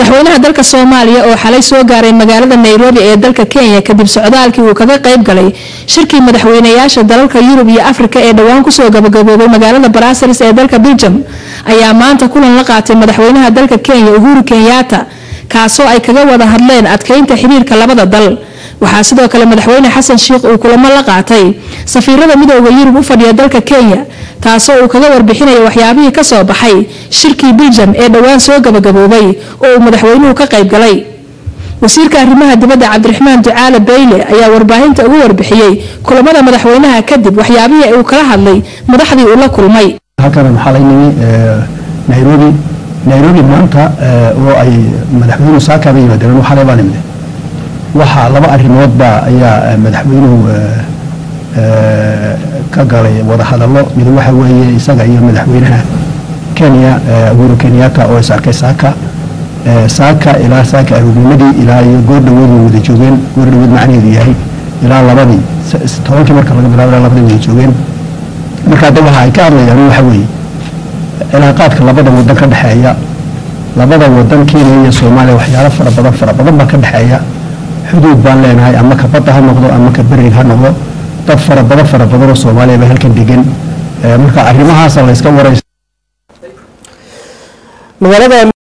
Madaxweynaha dalka Soomaaliya oo xalay soo gaaray magaalada Nairobi ee dalka Kenya kadib socdaalkii uu kaga qayb galay shirkii madaxweynayaasha dalalka Yurub iyo Afrika ee dhowaan kusoo gabagaboobay magaalada Brussels ee dalka Belgium, ayaa maanta kulan la qaatay madaxweynaha dalka Kenya Uhuru Kenyatta, kaasoo ay kaga wada hadleen adkeynta xiriirka labada dal. Waxaa sidoo kale Madaxweyne Xasan Sheikh uu kulamo la qaatay safiirada Midooda Yurub u fadhiya dalka Kenya, taasoo uu kaga warbixinaya waxyaabihii kasoo baxay shirkii Belgium ee dhowaan soo gabagaboobay oo uu madaxweynuhu ka qayb galay. Wasiirka arrimaha dibadda Cabdiraxmaan Ducaale Bayle ayaa warbaahinta ugu warbixiyey kulamada madaxweynaha kadib waxyaabihii uu kala hadlay madaxdii uu la kulmay. Halkan waxaa la nimi Nairobi maanta oo ay madaxweynuhu saakaaba yimaadeen, xalay baa nimid. Waxaa laba arrimoodba ayaa madaxweynuhu ka galay wadahadallo. Mid waxa weeye isaga iyo madaxweynaha Kenya Uhuru Kenyatta oo is arkay saaka ilaa saaka aroornimadii ilaa iyo goor dhaweed way wada joogeen. Goor dhaweed macnaheedu yahay ilaa 2-dii, 10-kii marka laga bilaabo ilaa 2-dii wada joogeen. Marka hadda waxa ay ka hadlayaan waxa weeye cilaaqaadka labada wadan ka dhexeeya. Labada wadan, Kenya iyo Soomaaliya, waxyaalo fara badan fara badan baa ka dhexeeya. Xuduud baan leenahay, ama ka badda ha noqdo ama ka beriga ha noqdo. Dad fara badan fara badan oo Soomaaliya baa halkan degan. Marka arrimahaasa la iska waraysa. Magaalada